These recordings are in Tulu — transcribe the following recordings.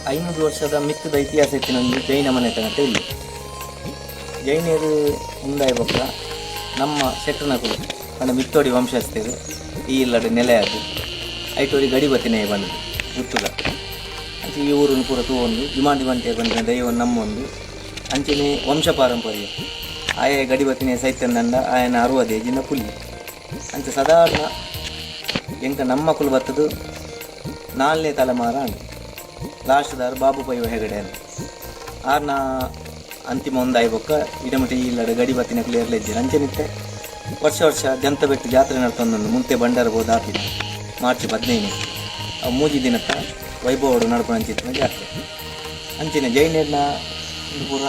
500 ವರ್ಷದ ಮಿತ್ತದ ಇತಿಹಾಸ ಇತ್ತಿನ ಒಂಜಿ ಜೈನ ಮನೆತನತೆ ಇಲ್ಲಿ. ಜೈನರು ಉಂದಾಯಿ ಬೊಕ್ಕ ನಮ್ಮ ಶೆಟ್ರನಕುಲು ಪಂಡ ಮಿತ್ತೋಡಿ ವಂಶಸ್ಥರು ಈ ಇಲ್ಲಡ್ ನೆಲೆಯಾದ್ ಐಟೋರಿ ಗಡಿ ಬತ್ತಿನೇ ಬಂದು ಗುತ್ತುದ ಅಂಚೆ ಈ ಊರುನು ಪೂರ ತೂವೊಂದು ಜುಮಾದಿ ಬಂಟೆ ಬಂದಿನ ದೈವನ್ ನಮ್ಮೊಂದು ಅಂಚೆನೆ ವಂಶ ಪಾರಂಪರ್ಯ ಆಯೆ ಗಡಿ ಬತ್ತಿನೇ ಸೈತಂದಂಡ ಆಯನ ಅರುವದೇಜಿನ ಪುಲ್ಲಿ ಅಂಚೆ ಸಾಧಾರಣ ಎಂಕ ನಮ್ಮಕುಲು ಬತ್ತದು ನಾಲ್ನೇ ತಲೆಮಾರ ಅಂಡ್ ಲಾಸ್ಟ್ದಾರ್ ಬಾಬು ಪೈವ ಹೆಗಡೆ ಅಂತ ಆರ್ನ ಅಂತಿಮ ಒಂದಾಯಿ ಬೊಕ್ಕ ಇಡಮಟಿ ಇಲ್ಲಡ ಗಡಿ ಬತ್ತಿನಕುಲು ಏರ್ಲೆಜ್ಜೆರ್ ಅಂಚೆನಿತ್ತೆ ವರ್ಷ ವರ್ಷ ಜಂತಬೆಟ್ಟು ಜಾತ್ರೆ ನಡ್ತೊಂದುಂಡು. ಮುಂತೆ ಬಂಡಾರ ಬೋದ ಆಪಿನ ಮಾರ್ಚ್ 15 ಅವು ಮೂಜಿ ದಿನತ್ತ ವೈಭವಡು ನಡ್ಪುನಂಚಿತ್ತಿನ ಜಾತ್ರೆ. ಅಂಚೆನೆ ಜೈನೆರ್ನ ಉಂದು ಪೂರ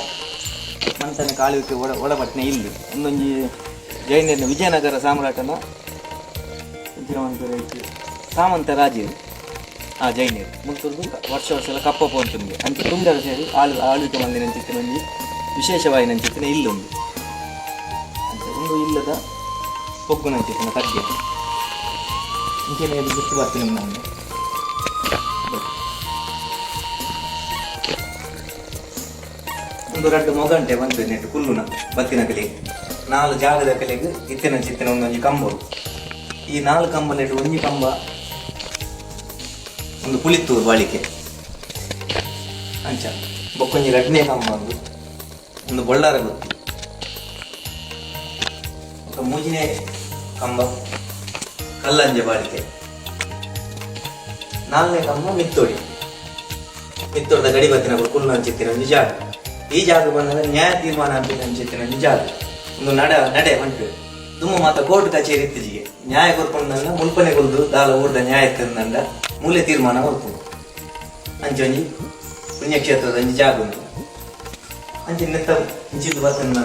ಮಂತನೆ ಕಾಳುವಿಕೆ ಒಡ ಒಡಪಟ್ನೆ ಇಲ್ಲು. ಉಂದೊಂಜಿ ಜೈನೆರ್ನ ವಿಜಯನಗರ ಸಾಮ್ರಾಟನ ಇಂಚಿನ ಮನ್ಪೆರೆ ಸಾಮಂತ ರಾಜೆರ್ ಆ ಜೈನೆರ್ ಮುಲ್ತುರ್ದು ವರ್ಷ ವರ್ಷಲ ಕಪ್ಪ ಪೋಂತುಂಡು. ಅಂಚ ತುಂಡರ ಸೇರಿ ಆಳು ಆಳ್ವಿಕೆ ಮಲ್ದಿನಂಚಿತ್ತಿನ ಒಂಜಿ ವಿಶೇಷವಾಯಿನಂಚಿತ್ತಿನ ಇಲ್ಲುಂದು. ಅಂಚ ಉಂದು ಇಲ್ಲದ ಪೊಗ್ಗುನಂಚಿತ್ತಿನ ತಗ್ಗೆ ಇಂಚೆನೆ ಗುರ್ತು ಬರ್ತಿನ ನಾನು. ಉಂದು ರಡ್ಡ್ ಮೊಗಂಟೆ ಪನ್ಪೆರ್ ನೆಟ್ ಕುಲ್ಲುನ ಬತ್ತಿನಕಲೆಗ್ ನಾಲ್ ಜಾಗದಕಲೆಗ್ ಇತ್ತಿನಂಚಿತ್ತಿನ ಒಂದೊಂಜಿ ಕಂಬೊಲು. ಈ ನಾಲ್ ಕಂಬಲೆಡ್ ಒಂಜಿ ಕಂಬ ಉಂದು ಪುಳಿತ್ತೂರು ಬಾಳಿಕೆ ಅಂಚ ಬೊಕ್ಕೊಂಜಿ ರಡ್ಡನೇ ಕಂಬ ಉಂದು ಉಂದು ಬೊಳ್ಳಾರ ಗುತ್ತು. ಬೊಕ್ಕ ಮೂಜಿನೇ ಕಂಬ ಕಲ್ಲಂಜೆ ಬಾಳಿಕೆ. ನಾಲ್ನೇ ಕಂಬ ಮಿತ್ತೋಡಿ ಮಿತ್ತೋಡ್ದ ಗಡಿ ಬತ್ತಿನ ಕುಲ್ಲಂಚಿತ್ತಿನ ಒಂಜಿ ಜಾಗ. ಈ ಜಾಗ ಬಂದಾಗ ನ್ಯಾಯ ತೀರ್ಮಾನ ಅಂಚಿತ್ತಿನ ಒಂಜಿ ಜಾಗ. ಉಂದು ನಡ ನಡೆ ಪನ್ಪೆರ್. ದುಂಬು ಮಾತ ಕೋರ್ಟ್ ಕಚೇರಿ ಇತ್ತಿಜಿಗೆ ನ್ಯಾಯ ಕೊರ್ಪುಂಡಂಡ ಮುಲ್ಪನೆ ಕೊಲ್ದು ದಾಲ ಊರ್ದ ನ್ಯಾಯ ಇತ್ತಂಡ ಮೂಲೆ ತೀರ್ಮಾನ ಕೊರ್ಪುಂಡು. ಅಂಚ ಒಂಜಿ ಪುಣ್ಯಕ್ಷೇತ್ರದ ಒಂಜಿ ಜಾಗ ಉಂದು. ಅಂಚ ನೆತ್ತ ಇಂಚಿದ್ ಬತ್ತಂಡ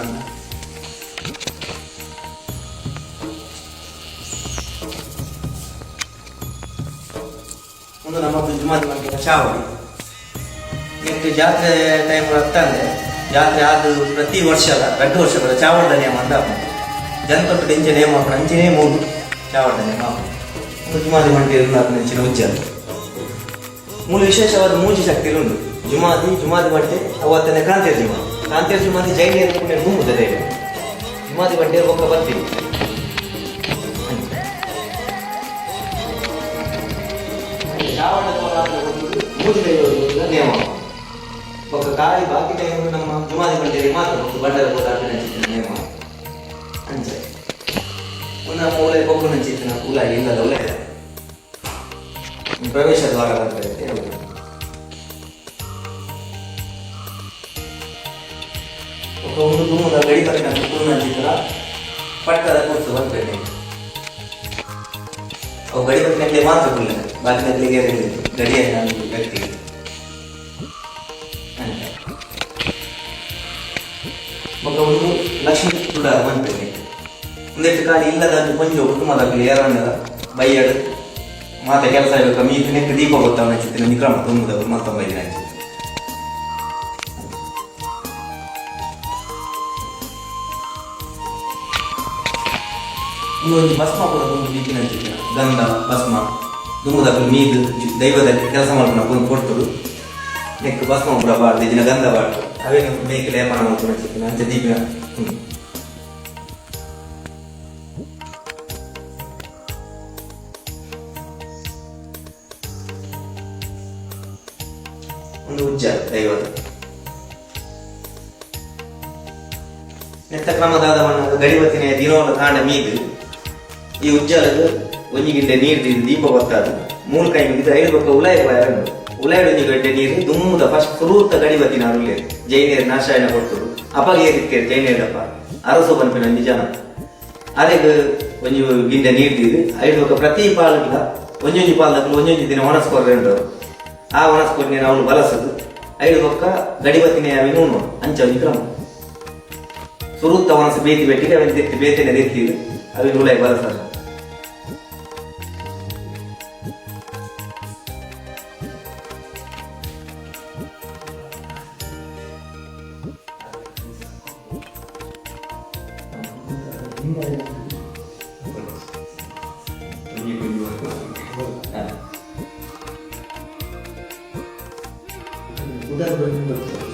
ಉಂದು ನಮ್ಮ ಜುಮಾದಿ ಮಲ್ಪಿನ ಚಾವಡಿ. ನೆಕ್ಕ್ ಜಾತ್ರೆ ಟೈಮ್ ಅತ್ತಂದೆ ಜಾತ್ರೆ ಆದ್ ಪ್ರತಿ ವರ್ಷಲ ರಡ್ಡ್ ವರ್ಷ ಬರ ಚಾವಡಿದ ನೇಮ ಅಂದ್ ಆಪುಂಡು. ಜನತೊಟ್ಟು ಇಂಚ ನೇಮ ಆಪುಂಡು ಅಂಚನೆ ಮೂಲು ಚಾವಡಿದ ನೇಮ ಆಪುಂಡು. ಉಂದು ಜುಮಾದಿ ಮಂಟೇರ್ ಆಪುನ ಉಜ್ಜಾಲ್. ಮೂಲು ವಿಶೇಷವಾದ ಮೂಜಿ ಶಕ್ತಿಲು ಉಂಡು. ಜುಮಾದಿ ಜುಮಾದಿ ಬಂಟೆ ಅವತ್ತನೆ ಕಾಂತೇರ್ ಜುಮಾದಿ. ಕಾಂತೇರ್ ಜುಮಾದಿ ಜೈನಿಯರ ಪುಣ್ಯ ದುಂಬುದ ದೈವ. ಜುಮಾದಿ ಬಂಟೆ ಬೊಕ್ಕ ಬರ್ತಿನಿ. ಮೂಜಿ ದೈವದ ನೇಮ. ಬೊಕ್ಕ ಕಾಲಿ ಬಾಕಿ ಟೈಮ್ ನಮ್ಮ ಜುಮಾದಿ ಬಂಟೆರಿಗೆ ಮಾತ್ರ ಬೊಕ್ಕ ಬಂಡರ ಪೂರ ಆಪಿನಂಚಿತ್ತಿನ ನೇಮ. ಅಂಚ ಉಂದು ನಮ್ಮ ಉಲೈ ಪೊಗ್ಗುನಂಚಿತ್ತಿನ ಉಲಾಯಿ ಇಲ್ಲದ ಉಲಾಯಿ ಪ್ರವೇಶ ದ್ವಾರ ಅಂತ ಹೇಳುದು. ಬೊಕ್ಕ ಉಂದು ದುಂಬುದ ಗಡಿ ಪತ್ತಿನ ಕುಲ್ಲುನಂಚಿತ್ತಿನ ಪಟ್ಟದ ಕೂರ್ಸು ಪನ್ಪೆರ್. ಅವು ಗಡಿ ಪತ್ತಿನಕ್ಲೆ ಮಾತ್ರ ಕುಲ್ಲುನ ಬಾಕಿದಕ್ಲೆಗ್ ಏರೆಗ್ಲ ಗಡಿಯಾಯಿನ ವ್ಯಕ್ತಿಗ್. ಅಂಚ ಬೊಕ್ಕ ಉಂದು ಲಕ್ಷ್ಮೀ ತುಡಾರ ಪನ್ಪೆರ್. ಉಂದೆಟ್ ಖಾಲಿ ಇಲ್ಲದ ಒಂಜಿ ಪೊಂಜೊವು ಕುಟುಂಬದಕುಲು ಏರಾಂಡಲ ಬಯ್ಯಡ್ ಮಾತ ಕೆಲಸ ಆಯ್ಬೊಕ್ಕ ಮೀದ್ ನೆಕ್ಕ್ ದೀಪ ಪೊತ್ತಾವುನಂಚಿತ್ತಿನ ಒಂಜಿ ಕ್ರಮ ದುಂಬುದಕುಲು ಮಲ್ತೊಂದು ಬೈದಿನಂಚಿತ್ತಿ. ಉಂದು ಒಂಜಿ ಭಸ್ಮ ಪೂರ ದುಂಬು ದೀಪಿನಂಚಿತ್ತಿನ ಗಂಧ ಭಸ್ಮ ದುಂಬುದಕುಲು ಮೀದ್ ದೈವದ ಕೆಲಸ ಮಲ್ಪುನ ಪೊರ್ತುಡು ನೆಕ್ಕ್ ಭಸ್ಮ ಪೂರ ಪಾಡ್ದ್ ಇಜ್ಜಿಂಡ ಗಂಧ ಪಾಡ್ದ್ ಅವೆನ್ ಮೇಕ್ ಲೇಪನ ಮಲ್ಪುನಂಚಿತ್ತಿನ ಅಂಚ ದೀಪಿನ ಉಂದು. ಉಂದು ಉಜ್ಜಾಲ್ ದೈವದ. ನೆತ್ತ ಕ್ರಮ ದಾದ ಪನ್ನಗ ಗಡಿಬತ್ತಿನ ದಿನೋಲ ಕಾಂಡೆ ಮೀದ್ ಈ ಉಜ್ಜಾಲಗ್ ಒಂಜಿ ಗಿಂಡೆ ನೀರ್ ದೀದ್ ದೀಪ ಪತ್ತಾದ್ ಮೂಲು ಕೈ ಮುಗಿದ್ ಐಡ್ ಬೊಕ್ಕ ಉಲಾಯಿ ಪೋಯೆರೆ ಉಂಡು. ಉಲಾಯಿಡ್ ಒಂಜಿ ಗಡ್ಡೆ ನೀರ್ ದುಂಬುದ ಫಸ್ಟ್ ಸುರೂತ ಗಡಿ ಬತ್ತಿನಾರ್ ಉಲ್ಲೆರ್ ಜೈನೆರ್ ನಾಶ ಆಯಿನ ಪೊರ್ತುಡು ಅಪಗ ಏರ್ ಇತ್ತೆರ್ ಜೈನೆರ್ಡಪ್ಪ ಅರಸು ಪನ್ಪಿನ ಒಂಜಿ ಜನ ಅರೆಗ್ ಒಂಜಿ ಗಿಂಡೆ ನೀರ್ ದೀದ್ ಐಡ್ ಬೊಕ್ಕ ಪ್ರತಿ ಪಾಲ್ಗ್ಲ ಒಂಜೊಂಜಿ ಪಾಲ್ದಕುಲು ಒಂಜೊಂಜಿ ದಿನ ಒಣಸ್ ಕೊರ್ರೆ ಉಂಡು. ಆ ಒಣಸ್ ಕೊರ್ನೆನ್ ಅವ್ಲು ಬಲಸದ್ ಐಡ್ ಬೊಕ್ಕ ಗಡಿ ಬತ್ತಿನ ಅವೆನ್ ಉಣ್ಣೊಡು ಅಂಚ ಒಂಜಿ ಕ್ರಮ. ಸುರುತ ಒಣಸ್ ಬೇತಿ ಬೆಟ್ಟಿಗೆ ಅವೆನ್ ದೆತ್ತಿ ಬೇತೆನೆ ದೆತ್ತಿ ಅವೆನ್ ಉಲಾಯಿ ಬಲಸರ್. ಪುದರ್ ಬರ್ಪುಂಡು.